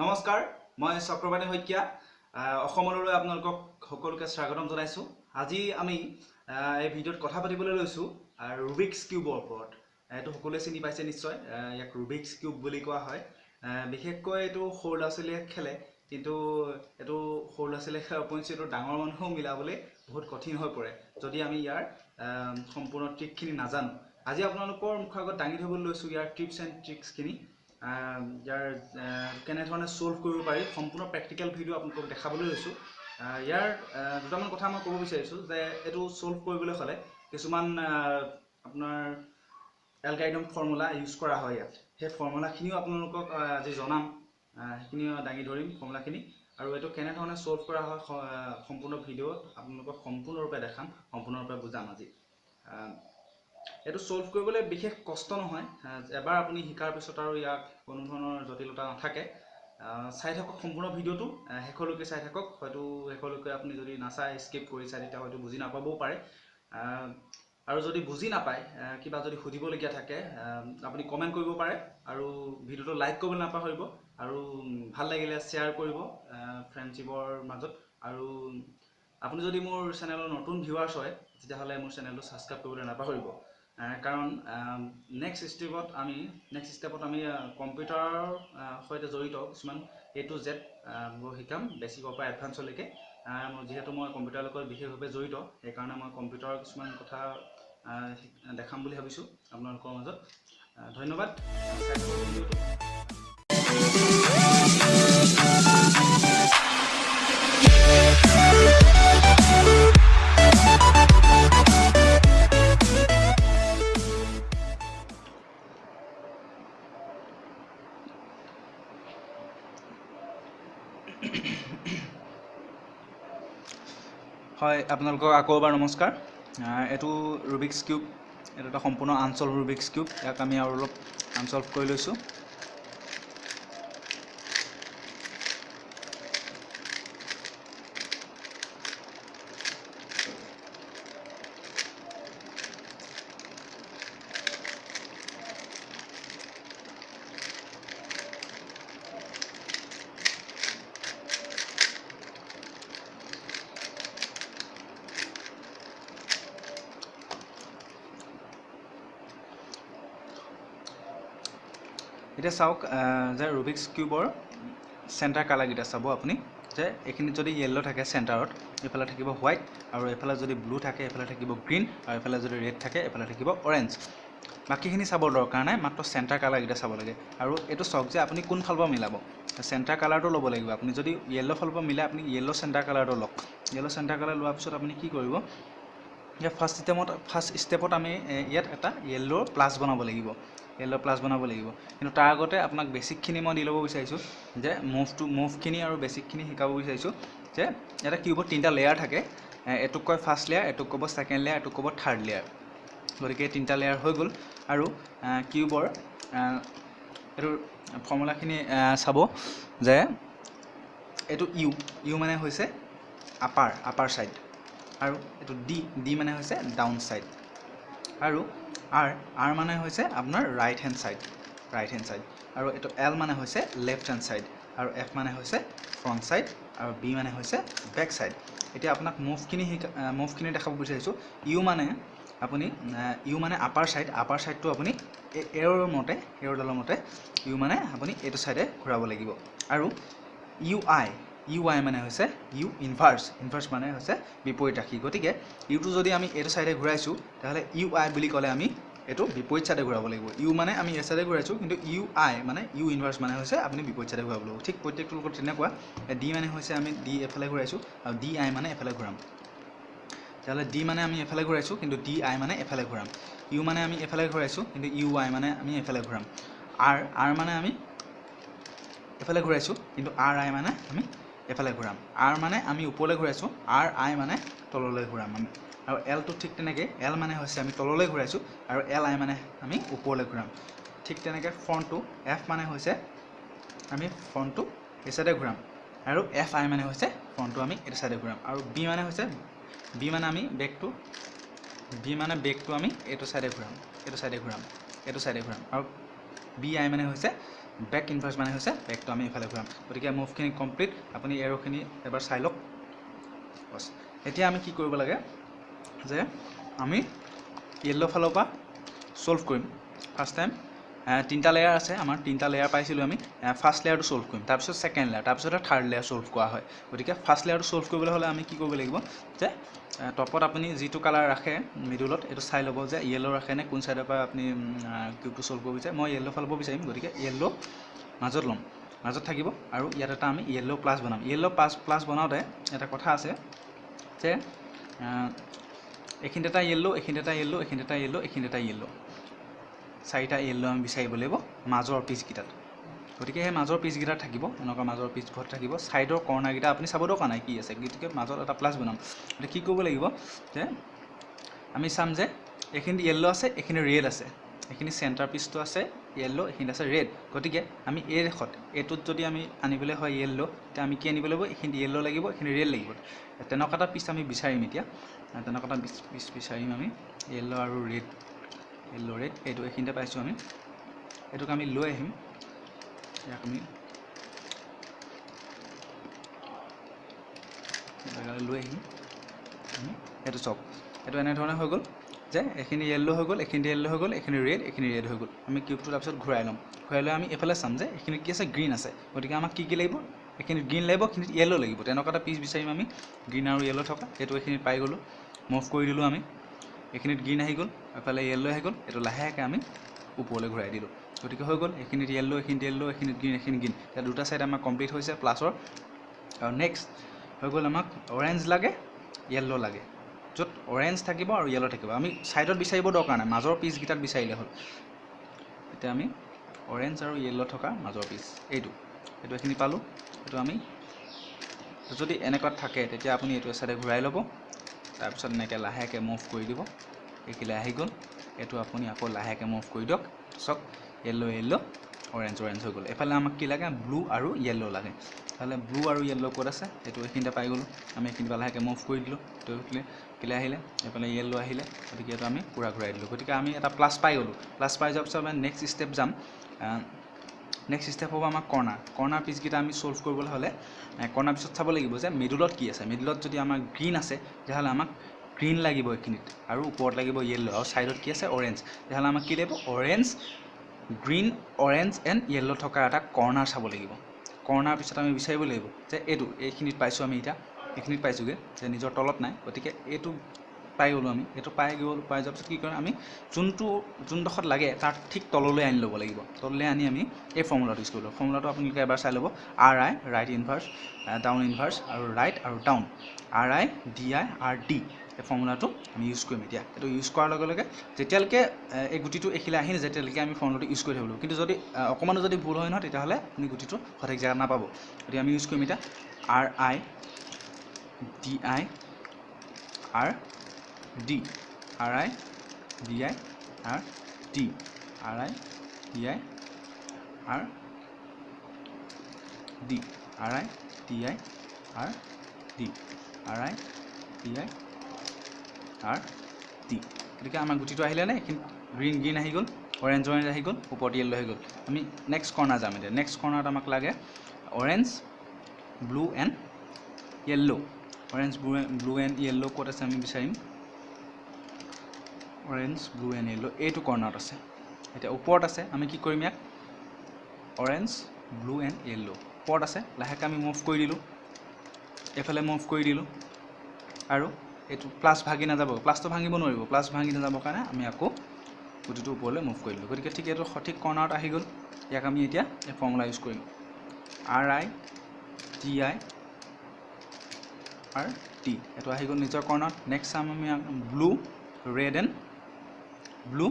নমস্কাৰ, মই চক্ৰপাণি শইকীয়া, অসমলৈ আপোনালোকক সকলোকে স্বাগতম জনাইছোঁ। আজি আমি এই ভিডিঅ'ত কথা পাতিবলৈ লৈছোঁ ৰুবিক্স কিউবৰ ওপৰত। এইটো সকলোৱে চিনি পাইছে নিশ্চয়, ইয়াক ৰুবিক্স কিউব বুলি কোৱা হয়। বিশেষকৈ এইটো সৰু ল'ৰা ছোৱালীয়ে খেলে, কিন্তু এইটো সৰু ল'ৰা ছোৱালীয়ে খেলাৰ উপৰিঞ্চি এইটো ডাঙৰ মানুহেও মিলাবলৈ বহুত কঠিন হৈ পৰে যদি আমি ইয়াৰ সম্পূৰ্ণ ট্ৰিকখিনি নাজানো। আজি আপোনালোকৰ মুখৰ আগত দাঙি ধৰিবলৈ লৈছোঁ ইয়াৰ টিপছ এণ্ড ট্ৰিক্সখিনি, ইয়াৰ কেনেধৰণে ছল্ভ কৰিব পাৰি সম্পূৰ্ণ প্ৰেক্টিকেল ভিডিঅ' আপোনালোকক দেখাবলৈ লৈছোঁ। ইয়াৰ দুটামান কথা মই ক'ব বিচাৰিছোঁ যে এইটো ছল্ভ কৰিবলৈ হ'লে কিছুমান আপোনাৰ এলগাৰিদম ফৰ্মুলা ইউজ কৰা হয় ইয়াত। সেই ফৰ্মুলাখিনিও আপোনালোকক আজি জনাম, সেইখিনিও দাঙি ধৰিম ফৰ্মুলাখিনি, আৰু এইটো কেনেধৰণে ছল্ভ কৰা হয় সম্পূৰ্ণ ভিডিঅ'ত আপোনালোকক সম্পূৰ্ণৰূপে দেখাম, সম্পূৰ্ণৰূপে বুজাম আজি। এইটো ছল্ভ কৰিবলৈ বিশেষ কষ্ট নহয়, এবাৰ আপুনি শিকাৰ পিছত আৰু ইয়াক কোনো ধৰণৰ জটিলতা নাথাকে। চাই থাকক সম্পূৰ্ণ ভিডিঅ'টো, শেষলৈকে চাই থাকক। হয়তো শেষলৈকে আপুনি যদি নাচায়, স্কিপ কৰি চায়, তেতিয়া হয়তো বুজি নাপাবও পাৰে। আৰু যদি বুজি নাপায়, কিবা যদি সুধিবলগীয়া থাকে, আপুনি কমেণ্ট কৰিব পাৰে, আৰু ভিডিঅ'টো লাইক কৰিবলৈ নাপাহৰিব, আৰু ভাল লাগিলে শ্বেয়াৰ কৰিব ফ্ৰেণ্ডশ্বিপৰ মাজত। আৰু আপুনি যদি মোৰ চেনেলৰ নতুন ভিউৱাৰ্ছ হয়, তেতিয়াহ'লে মোৰ চেনেলটো ছাবস্ক্ৰাইব কৰিবলৈ নাপাহৰিব, কাৰণ নেক্সট ষ্টেপত আমি কম্পিউটাৰৰ সৈতে জড়িত কিছুমান এ টু জেড শিকাম, বেছিকৰ পৰা এডভান্সলৈকে। যিহেতু মই কম্পিউটাৰৰ লগত বিশেষভাৱে জড়িত, সেইকাৰণে মই কম্পিউটাৰৰ কিছুমান কথা দেখাম বুলি ভাবিছোঁ আপোনালোকৰ মাজত। ধন্যবাদ। হয়, আপোনালোকক আকৌ এবাৰ নমস্কাৰ। এইটো ৰুবিক্স কিউব, এইটো এটা সম্পূৰ্ণ আনচল্ভ ৰুবিক্স কিউব। ইয়াক আমি আৰু অলপ আনচল্ভ কৰি লৈছোঁ। এতিয়া চাওক যে ৰুবিক্স কিউবৰ চেণ্টাৰ কালাৰকেইটা চাব আপুনি, যে এইখিনিত যদি য়েল্ল' থাকে চেণ্টাৰত, এইফালে থাকিব হোৱাইট, আৰু এইফালে যদি ব্লু থাকে এইফালে থাকিব গ্ৰীণ, আৰু এইফালে যদি ৰেড থাকে এইফালে থাকিব অৰেঞ্জ। বাকীখিনি চাবৰ দৰকাৰ নাই, মাত্ৰ চেণ্টাৰ কালাৰকেইটা চাব লাগে। আৰু এইটো চাওক যে আপুনি কোন ফালৰ পৰা মিলাব, চেণ্টাৰ কালাৰটো ল'ব লাগিব। আপুনি যদি য়েল্ল' ফালৰ পৰা মিলাই, আপুনি য়েল্ল' চেণ্টাৰ কালাৰটো লওক। য়েল্ল' চেণ্টাৰ কালাৰ লোৱাৰ পিছত আপুনি কি কৰিব, ইয়াত ফাৰ্ষ্ট ষ্টেপত আমি ইয়াত এটা য়েল্ল' প্লাছ বনাব লাগিব, য়েল্ল' প্লাছ বনাব লাগিব। কিন্তু তাৰ আগতে আপোনাক বেছিকখিনি মই দি ল'ব বিচাৰিছোঁ, যে মুভখিনি আৰু বেছিকখিনি শিকাব বিচাৰিছোঁ। যে এটা কিউবত তিনিটা লেয়াৰ থাকে, এইটোক কয় ফাৰ্ষ্ট লেয়াৰ, এইটোক ক'ব ছেকেণ্ড লেয়াৰ, এইটোক ক'ব থাৰ্ড লেয়াৰ। গতিকে তিনিটা লেয়াৰ হৈ গ'ল। আৰু কিউবৰ এইটো ফৰ্মুলাখিনি চাব যে এইটো ইউ, ইউ মানে হৈছে আপাৰ ছাইড, আৰু এইটো ডি, ডি মানে হৈছে ডাউন ছাইড, আৰু আৰ, আৰ মানে হৈছে আপোনাৰ right hand side, right hand side, আৰু এইটো এল মানে হৈছে লেফ্ট হেণ্ড ছাইড, আৰু এফ মানে হৈছে ফ্ৰণ্ট ছাইড, আৰু বি মানে হৈছে বেক ছাইড। এতিয়া আপোনাক মুভখিনি দেখাব বিচাৰিছোঁ। ইউ মানে আপুনি, ইউ মানে আপাৰ ছাইড, আপাৰ ছাইডটো আপুনি এৰৰ মতে, এৰডালৰ মতে ইউ মানে আপুনি এইটো ছাইডে ঘূৰাব লাগিব। আৰু ইউ আই, ইউ আই মানে হৈছে ইউ ইনভাৰ্ছ, ইনভাৰ্ছ মানে হৈছে বিপৰীত ৰাশি। গতিকে ইউটো যদি আমি এইটো ছাইডে ঘূৰাইছোঁ, তেতিয়াহ'লে ইউ আই বুলি ক'লে আমি এইটো বিপৰীত ছাইডে ঘূৰাব লাগিব। ইউ মানে আমি এই ছাইডে ঘূৰাইছোঁ, কিন্তু ইউ আই মানে ইউ ইনভাৰ্ছ মানে হৈছে আপুনি বিপৰীত ছাইডে ঘূৰাব লাগিব। ঠিক প্ৰত্যেকটোৰ লগত তেনেকুৱা। ডি মানে হৈছে আমি ডি এফালে ঘূৰাইছোঁ, আৰু ডি আই মানে এফালে ঘূৰাম। তেতিয়াহ'লে ডি মানে আমি এফালে ঘূৰাইছোঁ, কিন্তু ডি আই মানে এফালে ঘূৰাম। ইউ মানে আমি এফালে ঘূৰাইছোঁ, কিন্তু ইউ আই মানে আমি এফালে ঘূৰাম। আৰ, আৰ মানে আমি এফালে ঘূৰাইছোঁ, কিন্তু আৰ I মানে আমি এফালে ঘূৰাম। আৰ মানে আমি ওপৰলৈ ঘূৰাইছোঁ, আৰ I মানে তললৈ ঘূৰাম আমি। আৰু এলটো ঠিক তেনেকৈ, এল মানে হৈছে আমি তললৈ ঘূৰাইছোঁ, আৰু এল I মানে আমি ওপৰলৈ ঘূৰাম। ঠিক তেনেকৈ ফ্ৰণ্টটো, এফ মানে হৈছে আমি ফ্ৰণ্টটো এই চাইডে ঘূৰাম, আৰু এফ I মানে হৈছে ফ্ৰণ্টটো আমি এইটো চাইডে ঘূৰাম। আৰু বি মানে হৈছে, বি মানে আমি বেকটো, বি মানে বেকটো আমি এইটো চাইডে ঘূৰাম, এইটো চাইডে ঘূৰাম, এইটো চাইডে ঘূৰাম। আৰু বি I মানে হৈছে বেক ইনভাৰ্চ মানে হৈছে বেকটো আমি এইফালে ঘূৰাম। গতিকে মুভখিনি কমপ্লিট, আপুনি এৰ'খিনি এবাৰ চাই লওক। বছ, এতিয়া আমি কি কৰিব লাগে যে আমি য়েল্ল' ফালৰ পৰা ছল্ভ কৰিম। ফাৰ্ষ্ট টাইম তিনিটা লেয়াৰ আছে আমাৰ, তিনিটা লেয়াৰ পাইছিলোঁ আমি। ফাৰ্ষ্ট লেয়াৰটো ছল্ভ কৰিম, তাৰপিছত ছেকেণ্ড লেয়াৰ, তাৰপিছতে থাৰ্ড লেয়াৰ ছল্ভ কৰা হয়। গতিকে ফাৰ্ষ্ট লেয়াৰটো ছল্ভ কৰিবলৈ হ'লে আমি কি কৰিব লাগিব যে টপত আপুনি যিটো কালাৰ ৰাখে মিডলত এইটো চাই ল'ব যে য়েল্ল' ৰাখে নে কোন ছাইডৰ পৰা আপুনি কিউবটো ছল্ভ কৰিব বিচাৰে। মই য়েল্ল' ফালৰ পৰা বিচাৰিম, গতিকে য়েল্ল' মাজত ল'ম, মাজত থাকিব। আৰু ইয়াত এটা আমি য়েল্ল' প্লাছ বনাম। য়েল্ল' প্লাছ বনাওঁতে এটা কথা আছে যে এইখিনিত এটা য়েল্ল', এইখিনিত এটা য়েল্ল', এইখিনিত এটা য়েল্ল', এইখিনিত এটা য়েল্ল', চাৰিটা য়েল্ল' আমি বিচাৰিব লাগিব মাজৰ পিচকেইটাত। গতিকে সেই মাজৰ পিচকেইটা থাকিব, এনেকুৱা মাজৰ পিচবোৰত থাকিব। ছাইডৰ কৰ্ণাৰকেইটা আপুনি চাব দৰকাৰ নাই কি আছে, গতিকে মাজত এটা প্লাছ বনাম। গতিকে কি কৰিব লাগিব যে আমি চাম যে এইখিনিত য়েল্ল' আছে, এইখিনি ৰেড আছে, এইখিনি চেণ্টাৰ পিচটো আছে য়েল্ল', এইখিনিত আছে ৰেড। গতিকে আমি এই ৰেখত এইটোত যদি আমি আনিবলৈ হয় য়েল্ল', তেতিয়া আমি কি আনিব লাগিব, এইখিনিত য়েল্ল' লাগিব, এইখিনি ৰেড লাগিব। তেনেকুৱা এটা পিচ আমি বিচাৰিম এতিয়া, তেনেকুৱা এটা পিচ বিচাৰিম আমি, য়েল্ল' আৰু ৰেড, য়েল্ল' ৰেড, এইটো এইখিনিতে পাইছোঁ আমি। এইটোক আমি লৈ আহিম, ইয়াক আমি লৈ আহিম। এইটো চাওক, এইটো এনেধৰণে হৈ গ'ল যে এইখিনি য়েল্ল' হৈ গ'ল, এইখিনি য়েল্ল' হৈ গ'ল, এইখিনি ৰেড, এইখিনি ৰেড হৈ গ'ল। আমি কিউবটো তাৰপিছত ঘূৰাই ল'ম, ঘূৰাই লৈ আমি এইফালে চাম যে এইখিনি কি আছে, গ্ৰীণ আছে। গতিকে আমাক কি কি লাগিব, এইখিনিত গ্ৰীণ লাগিব, এইখিনিত য়েল্ল' লাগিব। তেনেকুৱা এটা পিচ বিচাৰিম আমি, গ্ৰীণ আৰু য়েল্ল' থকা। এইটো এইখিনিত পাই গ'লোঁ, মুভ কৰি দিলোঁ আমি, এইখিনিত গ্ৰীণ আহি গ'ল, এইফালে য়েল্ল' আহি গ'ল। এইটো লাহেকৈ আমি ওপৰলৈ ঘূৰাই দিলোঁ। গতিকে হৈ গ'ল, এইখিনিত য়েল্ল', এইখিনিত য়েল্ল', এইখিনিত গ্ৰীণ, এইখিনিত গ্ৰীণ। এতিয়া দুটা ছাইড আমাৰ কমপ্লিট হৈছে প্লাছৰ। আৰু নেক্সট হৈ গ'ল আমাক অৰেঞ্জ লাগে, য়েল্ল' লাগে, য'ত অৰেঞ্জ থাকিব আৰু য়েল্ল' থাকিব। আমি ছাইডত বিচাৰিব দৰকাৰ নাই, মাজৰ পিচকেইটাত বিচাৰিলে হ'ল। এতিয়া আমি অৰেঞ্জ আৰু য়েল্ল' থকা মাজৰ পিচ এইটো, এইটো এইখিনি পালোঁ। এইটো আমি যদি এনেকুৱাত থাকে তেতিয়া আপুনি এইটো ছাইডে ঘূৰাই ল'ব, তাৰপিছত এনেকৈ লাহেকৈ মুভ কৰি দিব, এইখিলে আহি গ'ল। এইটো আপুনি আকৌ লাহেকৈ মুভ কৰি দিয়ক, চাওক য়েল্ল' য়েল্ল' অৰেঞ্জ অৰেঞ্জ হৈ গ'ল। এইফালে আমাক কি লাগে, ব্লু আৰু য়েল্ল' লাগে। তাহলে ব্লু আৰু য়েল্ল' ক'ত আছে, এইটো এইখিনিতে পাই গ'লোঁ আমি। এইখিনিৰ পৰা লাহেকৈ মুভ কৰি দিলোঁ, এইটো এইফালে আহিলে, এইফালে য়েল্ল' আহিলে, গতিকে এইটো আমি পূৰা ঘূৰাই দিলোঁ। গতিকে আমি এটা প্লাছ পাই গ'লোঁ। প্লাছ পাই যোৱাৰ পিছত আমি নেক্সট ষ্টেপ যাম। নেক্সট ষ্টেপ হ'ব আমাৰ কৰ্ণাৰ। কৰ্ণাৰ পিচকেইটা আমি ছল্ভ কৰিবলৈ হ'লে কৰ্ণাৰ পিছত চাব লাগিব যে মিডলত কি আছে। মিডলত যদি আমাৰ গ্ৰীণ আছে তেতিয়াহ'লে আমাক গ্ৰীণ লাগিব এইখিনিত, আৰু ওপৰত লাগিব য়েল্ল', আৰু ছাইডত কি আছে অৰেঞ্জ। তেতিয়াহ'লে আমাক কি লাগিব, orange, green, orange and yellow থকা এটা কৰ্ণাৰ চাব লাগিব। কৰ্ণাৰ পিছত আমি বিচাৰিব লাগিব যে এইটো এইখিনিত পাইছোঁ আমি, এতিয়া এইখিনিত পাইছোঁগৈ যে নিজৰ তলত নাই, গতিকে এইটো পাই গ'লোঁ আমি। এইটো পাই গ'লোঁ, পাই যোৱাৰ পিছত কি কৰিম আমি, যোনডোখৰত লাগে তাৰ ঠিক তললৈ আনি ল'ব লাগিব। তললৈ আনি আমি এই ফৰ্মুলাটো ইউজ কৰিব। ফৰ্মুলাটো আপোনালোকে এবাৰ চাই ল'ব, R I right inverse, down inverse, আৰু ৰাইট আৰু down, R I D I R D, এই ফৰ্মুলাটো আমি ইউজ কৰিম এতিয়া। এইটো ইউজ কৰাৰ লগে লগে যেতিয়ালৈকে এই গুটিটো এইখিলে আহি নাযায় তেতিয়ালৈকে আমি ফৰ্মুলাটো ইউজ কৰি থাকিব লাগিব। কিন্তু যদি অকণমানো যদি ভুল হয় নহয় তেতিয়াহ'লে আপুনি গুটিটো সঠিক জেগাত নাপাব। গতিকে আমি ইউজ কৰিম এতিয়া R I D I R D, R I D I R D, R I D I R D, R I D I R D, R I D I R D। গতিকে আমাৰ গুটিটো আহিলে নে, এইখিনি green green আহি গ'ল, orange orange আহি গ'ল, ওপৰত য়েল্ল' আহি গ'ল। আমি নেক্সট কৰ্ণাৰ যাম এতিয়া। নেক্সট কৰ্ণাৰত আমাক লাগে orange, blue and yellow. Orange blue and yellow ক'ত আছে আমি বিচাৰিম। অৰেঞ্জ, ব্লু এণ্ড য়েল্ল' এইটো কৰ্ণাৰত আছে। এতিয়া ওপৰত আছে, আমি কি কৰিম ইয়াক, অৰেঞ্জ, ব্লু এণ্ড য়েল্ল' ওপৰত আছে, লাহেকৈ আমি মুভ কৰি দিলোঁ, এইফালে মুভ কৰি দিলোঁ। আৰু এইটো প্লাছ ভাগি নাযাব, প্লাছটো ভাঙিব নোৱাৰিব, প্লাছ ভাঙি নাযাবৰ কাৰণে আমি আকৌ গুটিটো ওপৰলৈ মুভ কৰি দিলোঁ। গতিকে ঠিক এইটো সঠিক কৰ্ণাৰত আহি গ'ল। ইয়াক আমি এতিয়া এই ফৰ্মুলা ইউজ কৰিম, R I D I R D, এইটো আহি গ'ল নিজৰ কৰ্ণাৰত। নেক্সট চাম আমি ব্লু, ৰেড এণ্ড ব্লু।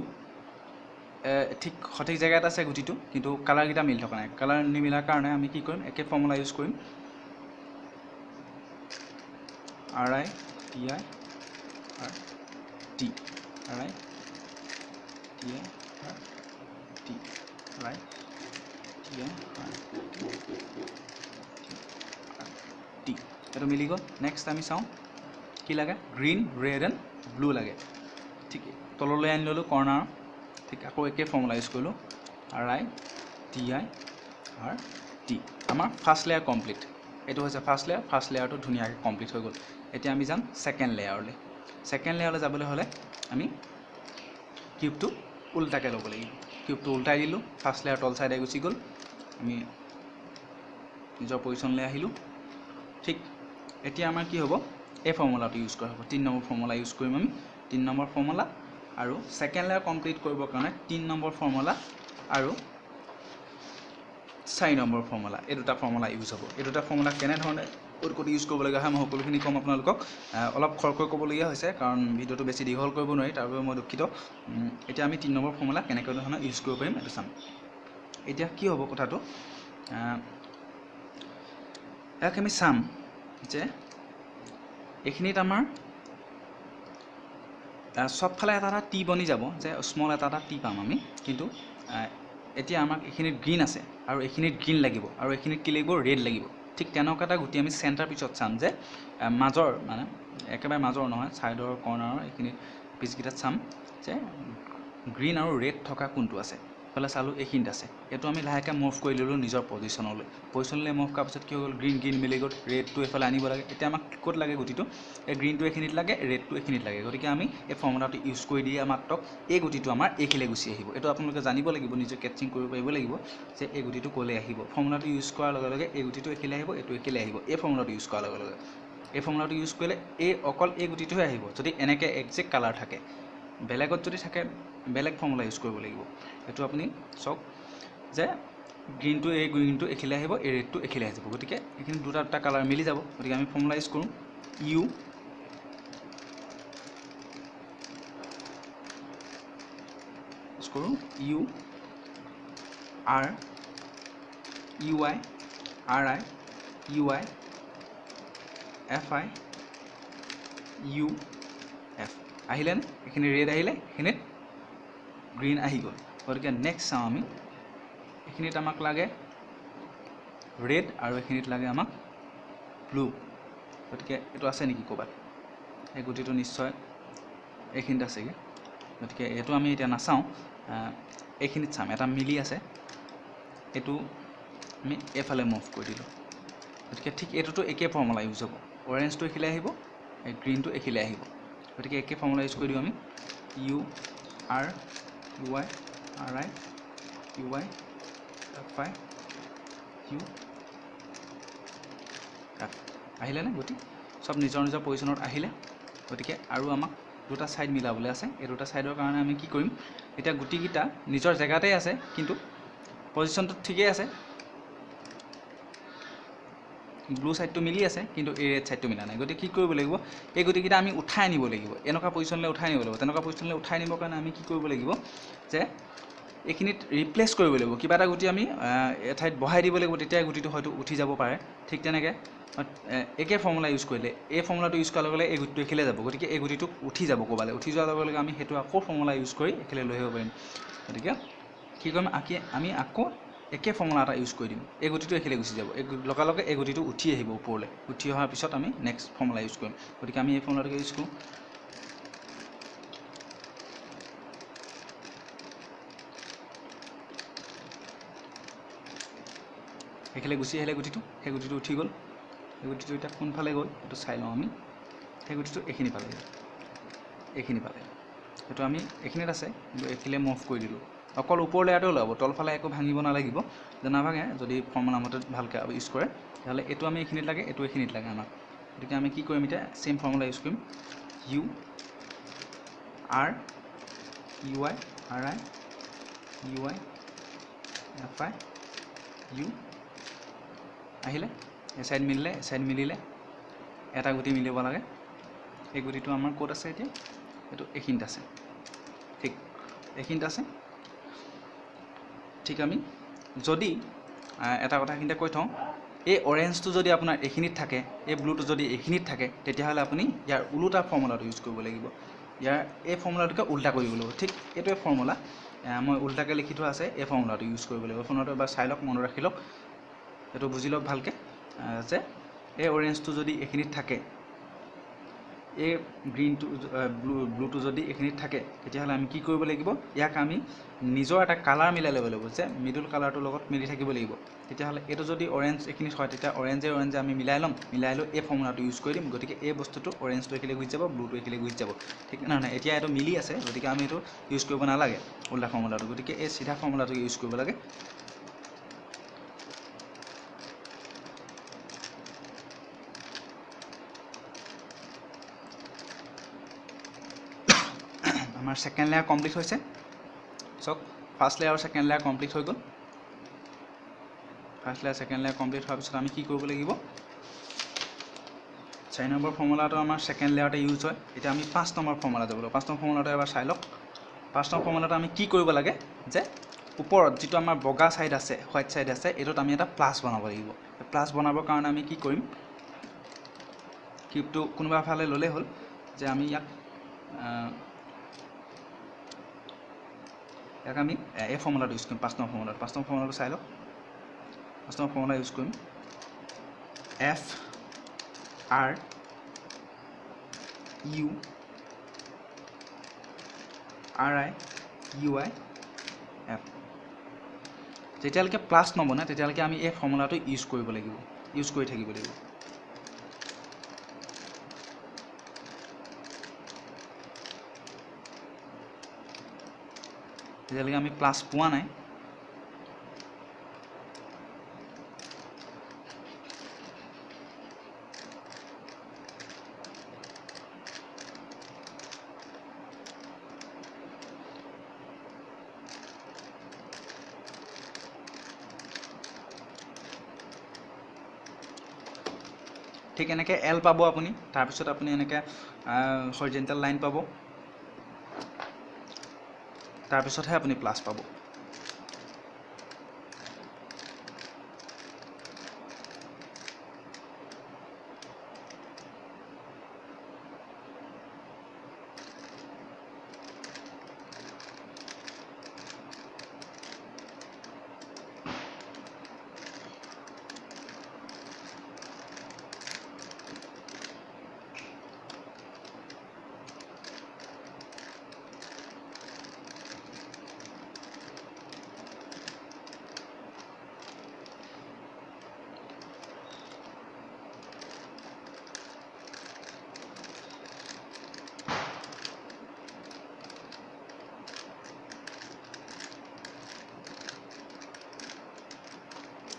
ঠিক সঠিক জেগাত আছে গুটিটো, কিন্তু কালাৰকেইটা মিলি থকা নাই। কালাৰ নিমিলাৰ কাৰণে আমি কি কৰিম, একে ফৰ্মুলা ইউজ কৰিম, R I D I R D, R I D I R D, R I D I R D, এইটো মিলি গ'ল। নেক্সট আমি চাওঁ কি লাগে, গ্ৰীণ, ৰেড এণ্ড ব্লু লাগে। ঠিক তললৈ আনি ল'লোঁ কৰ্ণাৰ, ঠিক আকৌ একে ফৰ্মুলা ইউজ কৰিলোঁ, R I D I R T. আমাৰ ফাৰ্ষ্ট লেয়াৰ কমপ্লিট। এইটো হৈছে ফাৰ্ষ্ট লেয়াৰ। ফাৰ্ষ্ট লেয়াৰটো ধুনীয়াকৈ কমপ্লিট হৈ গ'ল। এতিয়া আমি যাম ছেকেণ্ড লেয়াৰলৈ। ছেকেণ্ড লেয়াৰলৈ যাবলৈ হ'লে আমি কিউবটো উল্টাকৈ ল'ব লাগিব। কিউবটো উল্টাই দিলোঁ, ফাৰ্ষ্ট লেয়াৰ তল চাইডে গুচি গ'ল, আমি নিজৰ পজিশ্যনলৈ আহিলোঁ। ঠিক এতিয়া আমাৰ কি হ'ব, এই ফৰ্মুলাটো ইউজ কৰা হ'ব। 3 নম্বৰ ফৰ্মুলা ইউজ কৰিম আমি। 3 নম্বৰ ফৰ্মুলা আৰু ছেকেণ্ড লেয়াৰ কমপ্লিট কৰিবৰ কাৰণে 3 নম্বৰ ফৰ্মুলা আৰু 4 নম্বৰ ফৰ্মুলা, এই দুটা ফৰ্মুলা ইউজ হ'ব। এই দুটা ফৰ্মুলা কেনেধৰণে ক'ত ক'ত ইউজ কৰিবলগীয়া হয় মই সকলোখিনি ক'ম আপোনালোকক। অলপ খৰকৈ ক'বলগীয়া হৈছে কাৰণ ভিডিঅ'টো বেছি দীঘল কৰিব নোৱাৰি, তাৰ বাবে মই দুখিত। এতিয়া আমি 3 নম্বৰ ফৰ্মুলা কেনেকৈ ধৰণে ইউজ কৰিব পাৰিম এইটো চাম। এতিয়া কি হ'ব কথাটো, ইয়াক আমি চাম যে এইখিনিত আমাৰ চবফালে এটা এটা টি বনি যাব, যে স্মল এটা এটা টি পাম আমি। কিন্তু এতিয়া আমাক এইখিনিত গ্ৰীণ আছে আৰু এইখিনিত গ্ৰীণ লাগিব আৰু এইখিনিত কি লাগিব, ৰেড লাগিব। ঠিক তেনেকুৱা এটা গুটি আমি চেণ্টাৰ পিছত চাম যে মাজৰ, মানে একেবাৰে মাজৰ নহয়, ছাইডৰ কৰ্ণাৰৰ এইখিনিত পিচকেইটাত চাম যে গ্ৰীণ আৰু ৰেড থকা কোনটো আছে। এইফালে চালোঁ এইখিনিত আছে, এইটো আমি লাহেকৈ মুভ কৰি ল'লোঁ নিজৰ পজিশ্যনলৈ। পজিশ্যনলৈ মুভ কৰাৰ পিছত কি হৈ গ'ল, গ্ৰীণ গ্ৰীণ মিলি গ'ল, ৰেডটো এইফালে আনিব লাগে। এতিয়া আমাক ক'ত লাগে গুটিটো, এই গ্ৰীণটো এইখিনিত লাগে, ৰেডটো এইখিনিত লাগে। গতিকে আমি এই ফৰ্মুলাটো ইউজ কৰি দিয়ে মাত্ৰক এই গুটিটো আমাৰ এইখিনিলৈ গুচি আহিব। এইটো আপোনালোকে জানিব লাগিব, নিজে কেটচিং কৰিব পাৰিব লাগিব যে এই গুটিটো ক'লৈ আহিব। ফৰ্মুলাটো ইউজ কৰাৰ লগে লগে এই গুটিটো এইখিনিলৈ আহিব, এইটো এইখিনিলৈ আহিব। এই ফৰ্মুলাটো ইউজ কৰাৰ লগে লগে, এই ফৰ্মুলাটো ইউজ কৰিলে এই অকল এই গুটিটোহে আহিব যদি এনেকৈ একজেক্ট কালাৰ থাকে। বেলেগত যদি থাকে বেলেগ ফৰ্মুলা ইউজ কৰিব লাগিব। এইটো আপুনি চাওক যে গ্ৰীণটো, এই গ্ৰীণটো এইখিনিলৈ আহিব, এই ৰেডটো এইখিনিলৈ আহি যাব। গতিকে এইখিনি দুটা দুটা কালাৰ মিলি যাব। গতিকে আমি ফৰ্মুলা ইউজ কৰোঁ ইউ ইউজ কৰোঁ U R U I R I U I F I U F. আহিলেনে এইখিনি ৰেড আহিলে, এইখিনিত গ্ৰীণ আহি গ'ল। গতিকে নেক্সট চাওঁ আমি, এইখিনিত আমাক লাগে ৰেড আৰু এইখিনিত লাগে আমাক ব্লু। গতিকে এইটো আছে নেকি ক'ৰবাত, এই গুটিটো নিশ্চয় এইখিনিত আছেগৈ। গতিকে এইটো আমি এতিয়া নাচাওঁ, এইখিনিত চাম, এটা মিলি আছে, এইটো আমি এইফালে মুভ কৰি দিলোঁ। গতিকে ঠিক এইটোতো একে ফৰ্মুলা ইউজ হ'ব, অৰেঞ্জটো এইখিনিলৈ আহিব, এই গ্ৰীণটো এইখিনিলৈ আহিব। গতিকে একে ফৰ্মুলা ইউজ কৰি দিওঁ আমি, U R U I R I U I F I U F. আহিলেনে গুটি চব নিজৰ নিজৰ পজিশ্যনত আহিলে। গতিকে আৰু আমাক দুটা ছাইড মিলাবলৈ আছে। এই দুটা ছাইডৰ কাৰণে আমি কি কৰিম, এতিয়া গুটিকেইটা নিজৰ জেগাতেই আছে কিন্তু পজিশ্যনটো ঠিকেই আছে, ব্লু ছাইডটো মিলি আছে কিন্তু এই ৰেড ছাইডটো মিলা নাই। গতিকে কি কৰিব লাগিব, এই গুটিকেইটা আমি উঠাই আনিব লাগিব, এনেকুৱা পজিশ্যনলৈ উঠাই আনিব লাগিব। তেনেকুৱা পজিশ্যনলৈ উঠাই আনিবৰ কাৰণে আমি কি কৰিব লাগিব যে এইখিনিত ৰিপ্লেচ কৰিব লাগিব, কিবা এটা গুটি আমি এঠাইত বহাই দিব লাগিব, তেতিয়া গুটিটো হয়তো উঠি যাব পাৰে। ঠিক তেনেকৈ একে ফৰ্মুলা ইউজ কৰিলে, এই ফৰ্মুলাটো ইউজ কৰাৰ লগে লগে এই গুটিটো এইখিনিলৈ যাব, গতিকে এই গুটিটো উঠি যাব ক'ৰবালৈ। উঠি যোৱাৰ লগে লগে আমি সেইটো আকৌ ফৰ্মুলা ইউজ কৰি এইখিনিলৈ লৈ আহিব পাৰিম। গতিকে কি কৰিম, আমি আকৌ একে ফৰ্মুলা এটা ইউজ কৰি দিম, এই গুটিটো এইখিনিলৈ গুচি যাব, এই লগালগে এই গুটিটো উঠি আহিব ওপৰলৈ। উঠি অহাৰ পিছত আমি নেক্সট ফৰ্মুলা ইউজ কৰিম। গতিকে আমি এই ফৰ্মুলাটোকে ইউজ কৰোঁ। এইখিনিলৈ গুচি আহিলে গুটিটো, সেই গুটিটো উঠি গ'ল। সেই গুটিটো এতিয়া কোনফালে গ'ল সেইটো চাই লওঁ আমি। সেই গুটিটো এইখিনি পালে, এইখিনি পালে, সেইটো আমি এইখিনিত আছে কিন্তু এইখিনিলৈ মুভ কৰি দিলোঁ। অকল ওপৰ লেয়াৰটো ওলাব, তলফালে একো ভাঙিব নালাগিব, যে নাভাঙে যদি ফৰ্মুলা মতে ভালকৈ ইউজ কৰে। তেতিয়াহ'লে এইটো আমি এইখিনিত লাগে, এইটো এইখিনিত লাগে আমাক। গতিকে আমি কি কৰিম এতিয়া, ছেইম ফৰ্মুলা ইউজ কৰিম, U R U I R I U I F I U. আহিলে এই ছাইড মিলিলে, এই ছাইড মিলিলে, এটা গুটি মিলিব লাগে। এই গুটিটো আমাৰ ক'ত আছে এতিয়া, এইটো এইখিনিত আছে, ঠিক এইখিনিত আছে। ঠিক আমি যদি এটা কথা এইখিনিতে কৈ থওঁ, এই অৰেঞ্জটো যদি আপোনাৰ এইখিনিত থাকে, এই ব্লুটো যদি এইখিনিত থাকে, তেতিয়াহ'লে আপুনি ইয়াৰ ওলোটা ফৰ্মুলাটো ইউজ কৰিব লাগিব। ইয়াৰ এই ফৰ্মুলাটোকে উল্টা কৰিব লাগিব। ঠিক এইটোৱে ফৰ্মুলা, মই উল্টাকৈ লিখি থোৱা আছে, এই ফৰ্মুলাটো ইউজ কৰিব লাগিব। ফৰ্মুলাটো এবাৰ চাই লওক, মনত ৰাখি লওক, এইটো বুজি লওক ভালকৈ যে এই অৰেঞ্জটো যদি এইখিনিত থাকে, এই গ্ৰীণটো ব্লুটো যদি এইখিনিত থাকে তেতিয়াহ'লে আমি কি কৰিব লাগিব, ইয়াক আমি নিজৰ এটা কালাৰ মিলাই ল'ব লাগিব যে মিডল কালাৰটোৰ লগত মিলি থাকিব লাগিব। তেতিয়াহ'লে এইটো যদি অৰেঞ্জ এইখিনিত হয় তেতিয়া অৰেঞ্জে অৰেঞ্জে আমি মিলাই ল'ম, মিলাই লৈ এই ফৰ্মুলাটো ইউজ কৰি দিম। গতিকে এই বস্তুটো অৰেঞ্জটো এইখিনি গুচি যাব, ব্লুটো এইখিনি গুচি যাব, ঠিক নহয় নহয়। এতিয়া এইটো মিলি আছে গতিকে আমি এইটো ইউজ কৰিব নালাগে উল্টা ফৰ্মুলাটো, গতিকে এই চিধা ফৰ্মুলাটো ইউজ কৰিব লাগে। আমাৰ ছেকেণ্ড লেয়াৰ কমপ্লিট হৈছে। চাওক ফাৰ্ষ্ট লেয়াৰ আৰু ছেকেণ্ড লেয়াৰ কমপ্লিট হৈ গ'ল। First layer second layer complete হোৱাৰ পিছত আমি কি কৰিব লাগিব, 4 নম্বৰ ফৰ্মুলাটো আমাৰ ছেকেণ্ড লেয়াৰতে ইউজ হয়। এতিয়া আমি 5 নম্বৰ ফৰ্মুলা যাব লাগিব। 5 নম্বৰ ফৰ্মুলাটো এবাৰ চাই লওক। 5 নম্বৰ ফৰ্মুলাটো আমি কি কৰিব লাগে যে ওপৰত যিটো আমাৰ বগা ছাইড আছে, হোৱাইট ছাইড আছে, এইটোত আমি এটা প্লাছ বনাব লাগিব। প্লাছ বনাবৰ কাৰণে আমি কি কৰিম, কিউবটো কোনোবা ফালে ল'লেই হ'ল যে আমি ইয়াক আমি এই ফৰ্মুলাটো ইউজ কৰিম। 5 নম্বৰ ফৰ্মুলাটো, 5 নম্বৰ ফৰ্মুলাটো চাই লওক। 5 নম্বৰ ফৰ্মুলা ইউজ কৰিম F R U R I U I F. যেতিয়ালৈকে প্লাছ নবনে তেতিয়ালৈকে আমি এই ফৰ্মুলাটো ইউজ কৰিব লাগিব, ইউজ কৰি থাকিব লাগিব। যেতিয়ালৈকে আমি প্লাছ পোৱা নাই ঠিক এনেকৈ এল পাব আপুনি, তাৰপিছত আপুনি এনেকৈ হৰিজেণ্টেল লাইন পাব, তাৰপিছতহে আপুনি প্লাছ পাব।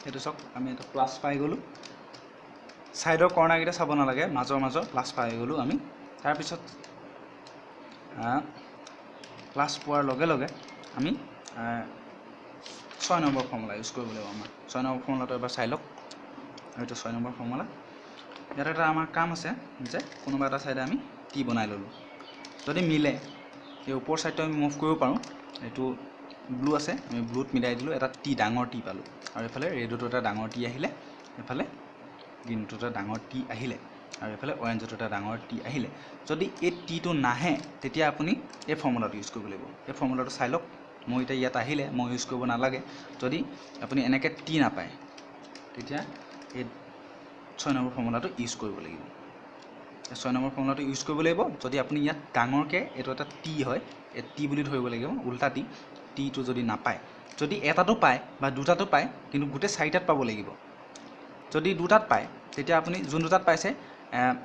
সেইটো চাওক আমি এটা প্লাছ পাই গ'লোঁ। ছাইডৰ কৰ্ণাৰকেইটা চাব নালাগে, মাজৰ মাজৰ প্লাছ পাই গ'লোঁ আমি। তাৰপিছত প্লাছ পোৱাৰ লগে লগে আমি 6 নম্বৰ ফৰ্মুলা ইউজ কৰিব লাগিব। আমাৰ 6 নম্বৰ ফৰ্মুলাটো এবাৰ চাই লওক। এইটো 6 নম্বৰ ফৰ্মুলা। ইয়াত এটা আমাৰ কাম আছে যে কোনোবা এটা ছাইডে আমি টি বনাই ল'লোঁ, যদি মিলে এই ওপৰ ছাইডটো আমি মুভ কৰিব পাৰোঁ। এইটো ব্লু আছে, আমি ব্লুত মিলাই দিলোঁ, এটা টি ডাঙৰ টি পালোঁ। আৰু এইফালে ৰেডতো এটা ডাঙৰ টি আহিলে, এইফালে গ্ৰীণটো এটা ডাঙৰ টি আহিলে, আৰু এইফালে অৰেঞ্জতো এটা ডাঙৰ টি আহিলে। যদি এই টিটো নাহে তেতিয়া আপুনি এই ফৰ্মুলাটো ইউজ কৰিব লাগিব। এই ফৰ্মুলাটো চাই লওক। মই এতিয়া ইয়াত আহিলে মই ইউজ কৰিব নালাগে। যদি আপুনি এনেকৈ টি নাপায় তেতিয়া এই 6 নম্বৰ ফৰ্মুলাটো ইউজ কৰিব লাগিব। 6 নম্বৰ ফৰ্মুলাটো ইউজ কৰিব লাগিব। যদি আপুনি ইয়াত ডাঙৰকৈ এইটো এটা টি হয়, এই টি বুলি ধৰিব লাগিব, উল্টা টি, টিটো যদি নাপায়, যদি এটাটো পায় বা দুটাটো পায়, কিন্তু গোটেই চাৰিটাত পাব লাগিব। যদি দুটাত পায় তেতিয়া আপুনি যোন দুটাত পাইছে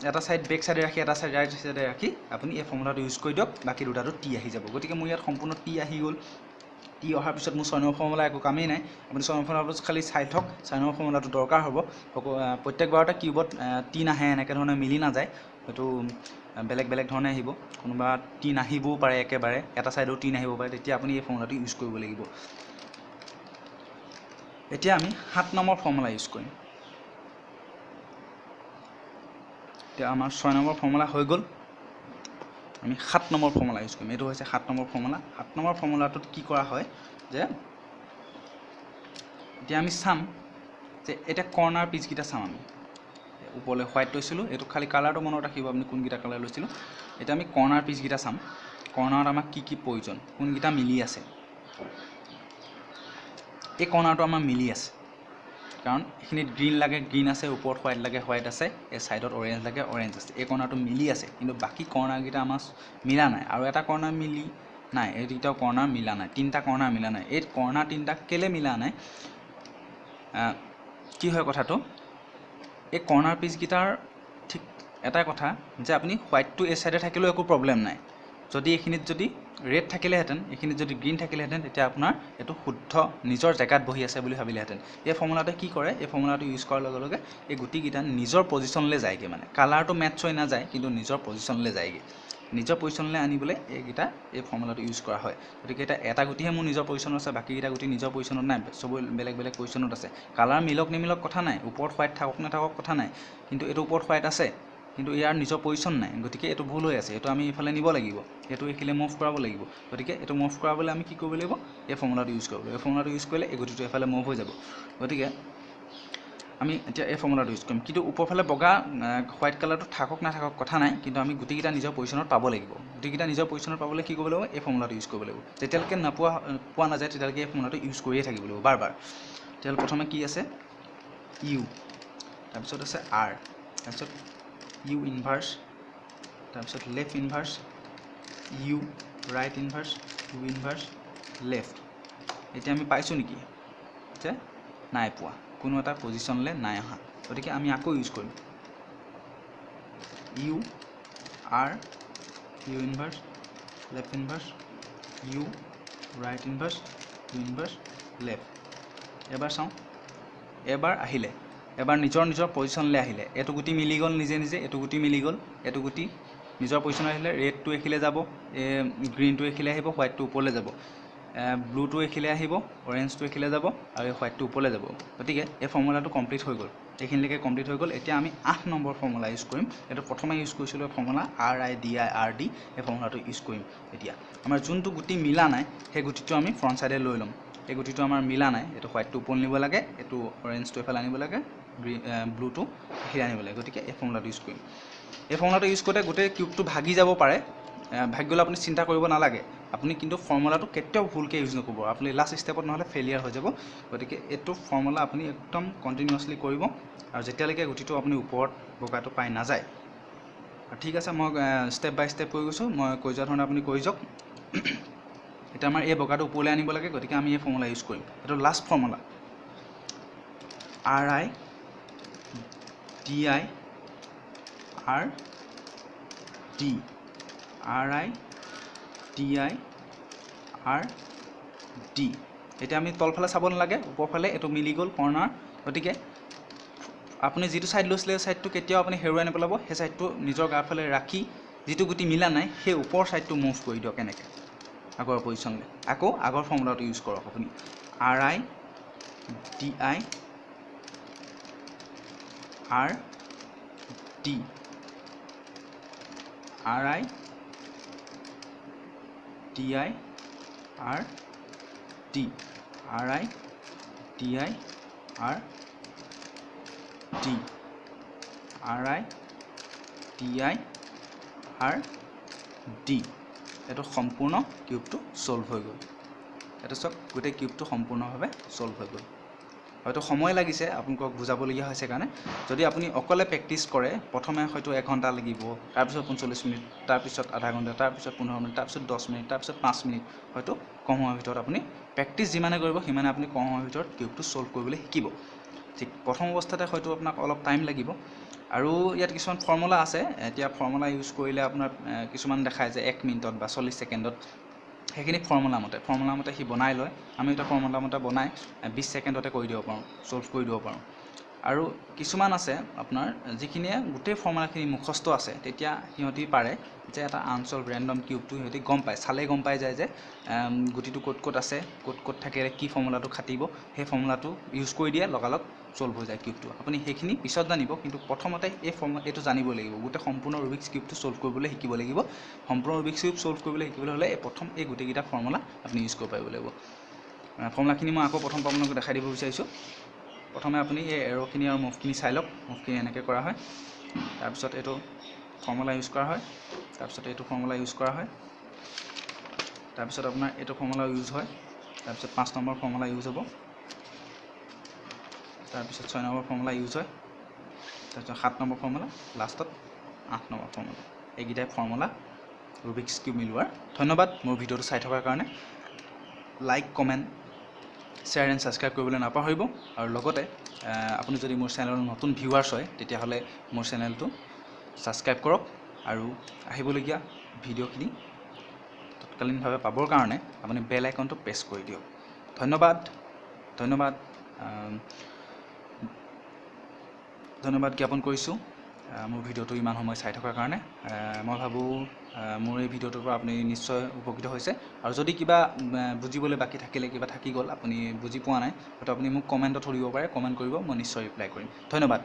এটা ছাইড বেক ছাইডে ৰাখি এটা ছাইড ৰাইট ছাইডে ৰাখি আপুনি এই ফৰ্মুলাটো ইউজ কৰি দিয়ক, বাকী দুটাটো টি আহি যাব। গতিকে মোৰ ইয়াত সম্পূৰ্ণ টি আহি গ'ল। টি অহাৰ পিছত মোৰ 6 নম্বৰ ফৰ্মুলা একো কামেই নাই। আপুনি 6 নম্বৰ ফৰ্মুলাটো খালি চাই থওক, 6 নম্বৰ ফৰ্মুলাটো দৰকাৰ হ'ব। প্ৰত্যেকবাৰতে কিউবত টি নাহে, এনেকৈ ধৰণে মিলি নাযায়, সেইটো বেলেগ বেলেগ ধৰণে আহিব। কোনোবা টি নাহিবও পাৰে, একেবাৰে এটা ছাইডেও টি নাহিব পাৰে, তেতিয়া আপুনি এই ফৰ্মুলাটো ইউজ কৰিব লাগিব। এতিয়া আমি 7 নম্বৰ ফৰ্মুলা ইউজ কৰিম। এতিয়া আমাৰ 6 নম্বৰ ফৰ্মুলা হৈ গ'ল, আমি 7 নম্বৰ ফৰ্মুলা ইউজ কৰিম। এইটো হৈছে 7 নম্বৰ ফৰ্মুলা। 7 নম্বৰ ফৰ্মুলাটোত কি কৰা হয় যে এতিয়া আমি চাম যে এতিয়া কৰ্ণাৰ পিচকেইটা চাম। আমি ওপৰলৈ হোৱাইট লৈছিলোঁ, এইটো খালি কালাৰটো মনত ৰাখিব আপুনি কোনকেইটা কালাৰ লৈছিলোঁ। এতিয়া আমি কৰ্ণাৰ পিচকেইটা চাম, কৰ্ণাৰত আমাক কি কি প্ৰয়োজন, কোনকেইটা মিলি আছে। এই কৰ্ণাৰটো আমাৰ মিলি আছে, কাৰণ এইখিনিত গ্ৰীণ লাগে, গ্ৰীণ আছে, ওপৰত হোৱাইট লাগে, হোৱাইট আছে, এই ছাইডত অৰেঞ্জ লাগে, অৰেঞ্জ আছে, এই কৰ্ণাৰটো মিলি আছে, কিন্তু বাকী কৰ্ণাৰকেইটা আমাৰ মিলা নাই, আৰু এটা কৰ্ণাৰ মিলি নাই, এই দুটাও কৰ্ণাৰ মিলা নাই, তিনিটা কৰ্ণাৰ মিলা নাই। এই কৰ্ণাৰ তিনিটা কেলৈ মিলা নাই, কি হয় কথাটো, এই কৰ্ণাৰ পিচকেইটাৰ ঠিক এটাই কথা যে আপুনি হোৱাইটটো এই ছাইডে থাকিলেও একো প্ৰব্লেম নাই, যদি এইখিনিত যদি ৰেড থাকিলেহেঁতেন, এইখিনিত যদি গ্ৰীণ থাকিলেহেঁতেন, তেতিয়া আপোনাৰ এইটো শুদ্ধ নিজৰ জেগাত বহি আছে বুলি ভাবিলেহেঁতেন। এই ফৰ্মুলাটোৱে কি কৰে, এই ফৰ্মুলাটো ইউজ কৰাৰ লগে লগে এই গুটিকেইটা নিজৰ পজিশ্যনলৈ যায়গৈ, মানে কালাৰটো মেটচ হৈ নাযায় কিন্তু নিজৰ পজিশ্যনলৈ যায়গৈ। নিজৰ পজিশ্যনলৈ আনিবলৈ এইকেইটা এই ফৰ্মুলাটো ইউজ কৰা হয়। গতিকে এতিয়া এটা গুটিহে মোৰ নিজৰ পজিশ্যনত আছে, বাকীকেইটা গুটি নিজৰ পজিশ্যনত নাই, চবৰে বেলেগ বেলেগ পজিশ্যনত আছে। কালাৰ মিলক নিমিলক কথা নাই, ওপৰত হোৱাইট থাকক নাথাকক কথা নাই, কিন্তু এইটো ওপৰত হোৱাইট আছে কিন্তু ইয়াৰ নিজৰ পজিশ্যন নাই, গতিকে এইটো ভুল হৈ আছে, এইটো আমি এইফালে নিব লাগিব, এইটো এইফালে মুভ কৰাব লাগিব। গতিকে এইটো মুভ কৰাবলৈ আমি কি কৰিব লাগিব, এই ফৰ্মুলাটো ইউজ কৰিব লাগিব। এই ফৰ্মুলাটো ইউজ কৰিলে এই গুটিটো এইফালে মুভ হৈ যাব। গতিকে আমি এতিয়া এই ফৰ্মুলাটো ইউজ কৰিম, কিন্তু ওপৰফালে বগা হোৱাইট কালাৰটো থাকক নাথাকক কথা নাই, কিন্তু আমি গুটিকেইটা নিজৰ পজিশ্যনত পাব লাগিব। গুটিকেইটা নিজৰ পজিশ্যনত পাবলৈ কি কৰিব লাগিব, এই ফৰ্মুলাটো ইউজ কৰিব লাগিব। যেতিয়ালৈকে পোৱা নাযায় তেতিয়ালৈকে এই ফৰ্মুলাটো ইউজ কৰিয়ে থাকিব লাগিব বাৰ বাৰ। তেতিয়াহ'লে প্ৰথমে কি আছে, ইউ, তাৰপিছত আছে আৰ, তাৰপিছত ইউ ইনভাৰ্ছ, তাৰপিছত left inverse, U right inverse, U inverse left. এতিয়া আমি পাইছোঁ নেকি যে নাই পোৱা, কোনো এটা পজিশ্যনলৈ নাই অহা, গতিকে আমি আকৌ ইউজ কৰিম U R, U inverse, left inverse, U right inverse, U inverse left. এবাৰ চাওঁ, এবাৰ আহিলে, এবাৰ নিজৰ নিজৰ পজিশ্যনলৈ আহিলে, এইটো গুটি মিলি গ'ল নিজে নিজে, এইটো গুটি মিলি গ'ল, এইটো গুটি নিজৰ পজিশ্যনত আহিলে, ৰেডটো এইখিলে যাব, গ্ৰীণটো এইখিলে আহিব, হোৱাইটটো ওপৰলৈ যাব, ব্লুটো এইখিলে আহিব, অৰেঞ্জটো এইখিলে যাব, আৰু এই হোৱাইটটো ওপৰলৈ যাব। গতিকে এই ফৰ্মুলাটো কমপ্লিট হৈ গ'ল, এইখিনিলৈকে কমপ্লিট হৈ গ'ল। এতিয়া আমি 8 নম্বৰ ফৰ্মুলা ইউজ কৰিম। এইটো প্ৰথমে ইউজ কৰিছিলোঁ formula R I D I R D, এই ফৰ্মুলাটো ইউজ কৰিম। এতিয়া আমাৰ যোনটো গুটি মিলা নাই সেই গুটিটো আমি ফ্ৰণ্ট ছাইডে লৈ ল'ম। এই গুটিটো আমাৰ মিলা নাই, এইটো হোৱাইটটো ওপৰলৈ নিব লাগে, এইটো অৰেঞ্জটো এইফালে আনিব লাগে, গ্ৰীণ ব্লুটো এইফালে আনিব লাগে। গতিকে এই ফৰ্মুলাটো ইউজ কৰিম। এই ফৰ্মুলাটো ইউজ কৰোঁতে গোটেই কিউবটো ভাগি যাব পাৰে, ভাগি গ'লে আপুনি চিন্তা কৰিব নালাগে, আপুনি কিন্তু ফৰ্মুলাটো কেতিয়াও ভুলকৈ ইউজ নকৰিব, আপুনি লাষ্ট ষ্টেপত নহ'লে ফেইলিয়াৰ হৈ যাব। গতিকে এইটো ফৰ্মুলা আপুনি একদম কণ্টিনিউৱাছলি কৰিব আৰু যেতিয়ালৈকে গুটিটো আপুনি ওপৰত বগাটো পাই নাযায়। ঠিক আছে, মই ষ্টেপ বাই ষ্টেপ কৈ গৈছোঁ, মই কৈ যোৱা ধৰণে আপুনি কৰি যাওক। এতিয়া আমাৰ এই বগাটো ওপৰলৈ আনিব লাগে, গতিকে আমি এই ফৰ্মুলা ইউজ কৰিম। এইটো last formula, R I D I R D, R I D I R D. এতিয়া আমি তলফালে চাব নালাগে, ওপৰফালে এইটো মিলি গ'ল কৰ্ণাৰ। গতিকে আপুনি যিটো ছাইড লৈছিলে সেই ছাইডটো কেতিয়াও আপুনি হেৰুৱাই নেপেলাব, সেই ছাইডটো নিজৰ গাৰ ফালে ৰাখি যিটো গুটি মিলা নাই সেই ওপৰ ছাইডটো মুভ কৰি দিয়ক এনেকৈ আগৰ পজিশ্যনলৈ। আকৌ আগৰ ফৰ্মুলাটো ইউজ কৰক আপুনি, R I D I R D, R I D I R D, R I D I R D, R I D I R D. এইটো সম্পূৰ্ণ কিউবটো ছল্ভ হৈ গ'ল। এইটো চাওক, গোটেই কিউবটো সম্পূৰ্ণভাৱে ছল্ভ হৈ গ'ল। হয়তো সময় লাগিছে আপোনালোকক বুজাবলগীয়া হৈছে কাৰণে, যদি আপুনি অকলে প্ৰেক্টিছ কৰে প্ৰথমে হয়তো 1 ঘণ্টা লাগিব, তাৰপিছত 45 মিনিট, তাৰপিছত আধা ঘণ্টা, তাৰপিছত 15 মিনিট, তাৰপিছত 10 মিনিট, তাৰপিছত 5 মিনিট, হয়তো কম সময়ৰ ভিতৰত আপুনি প্ৰেক্টিছ যিমানে কৰিব সিমানে আপুনি কম সময়ৰ ভিতৰত কিউবটো ছল্ভ কৰিবলৈ শিকিব। ঠিক প্ৰথম অৱস্থাতে হয়তো আপোনাক অলপ টাইম লাগিব। আৰু ইয়াত কিছুমান ফৰ্মুলা আছে, এতিয়া ফৰ্মুলা ইউজ কৰিলে আপোনাৰ কিছুমান দেখায় যে 1 মিনিটত বা 40 ছেকেণ্ডত, সেইখিনি ফৰ্মুলা মতে সি বনাই লয়। আমি এটা ফৰ্মুলা মতে বনাই 20 ছেকেণ্ডতে কৰি দিব পাৰোঁ, ছল্ভ কৰি দিব পাৰোঁ। আৰু কিছুমান আছে আপোনাৰ যিখিনিয়ে গোটেই ফৰ্মুলাখিনি মুখস্থ আছে, তেতিয়া সিহঁতি পাৰে যে এটা আনচল্ভ ৰেণ্ডম কিউবটো সিহঁতি গম পায়, চালেই গম পাই যায় যে গুটিটো ক'ত ক'ত আছে, ক'ত ক'ত থাকিলে কি ফৰ্মুলাটো খাটিব, সেই ফৰ্মুলাটো ইউজ কৰি দিয়ে, লগালগ ছল্ভ হৈ যায় কিউবটো। আপুনি সেইখিনি পিছত জানিব, কিন্তু প্ৰথমতে এই এইটো জানিব লাগিব। গোটেই সম্পূৰ্ণ ৰুবিক্স কিউবটো ছল্ভ কৰিবলৈ শিকিব লাগিব। সম্পূৰ্ণ ৰুবিক্স কিউব ছল্ভ কৰিবলৈ শিকিবলৈ হ'লে এই প্ৰথম এই গোটেইকেইটা ফৰ্মুলা আপুনি ইউজ কৰিব পাৰিব লাগিব। ফৰ্মুলাখিনি মই আকৌ প্ৰথম আপোনালোকক দেখাই দিব বিচাৰিছোঁ। প্ৰথমে আপুনি এই এৰ'খিনি আৰু মুভখিনি চাই লওক, মুভখিনি এনেকৈ কৰা হয়, তাৰপিছত এইটো ফৰ্মুলা ইউজ কৰা হয়, তাৰপিছত এইটো ফৰ্মুলা ইউজ কৰা হয়, তাৰপিছত আপোনাৰ এইটো ফৰ্মুলা ইউজ হয়, তাৰপিছত 5 নম্বৰ ফৰ্মুলা ইউজ হ'ব, তাৰপিছত 6 নম্বৰ ফৰ্মুলা ইউজ হয়, তাৰপিছত 7 নম্বৰ ফৰ্মুলা, লাষ্টত 8 নম্বৰ ফৰ্মুলা। এইকেইটাই ফৰ্মুলা ৰুবিক্স কিউব মিলোৱাৰ। ধন্যবাদ মোৰ ভিডিঅ'টো চাই থকাৰ কাৰণে। Like, comment, share and subscribe কৰিবলৈ নাপাহৰিব। আৰু লগতে আপুনি যদি মোৰ চেনেলৰ নতুন ভিউৱাৰ্ছ হয় তেতিয়াহ'লে মোৰ চেনেলটো ছাবস্ক্ৰাইব কৰক আৰু আহিবলগীয়া ভিডিঅ'খিনি তৎকালীনভাৱে পাবৰ কাৰণে আপুনি বেল আইকনটো প্ৰেছ কৰি দিয়ক। ধন্যবাদ, ধন্যবাদ, ধন্যবাদ জ্ঞাপন কৰিছোঁ মোৰ ভিডিঅ'টো ইমান সময় চাই থকাৰ কাৰণে। মই ভাবোঁ মোৰ এই ভিডিঅ'টোৰ পৰা আপুনি নিশ্চয় উপকৃত হৈছে। আৰু যদি কিবা বুজিবলৈ বাকী থাকিলে, কিবা থাকি গ'ল, আপুনি বুজি পোৱা নাই, হয়তো আপুনি মোক কমেণ্টত সুধিব পাৰে, কমেণ্ট কৰিব, মই নিশ্চয় ৰিপ্লাই কৰিম। ধন্যবাদ।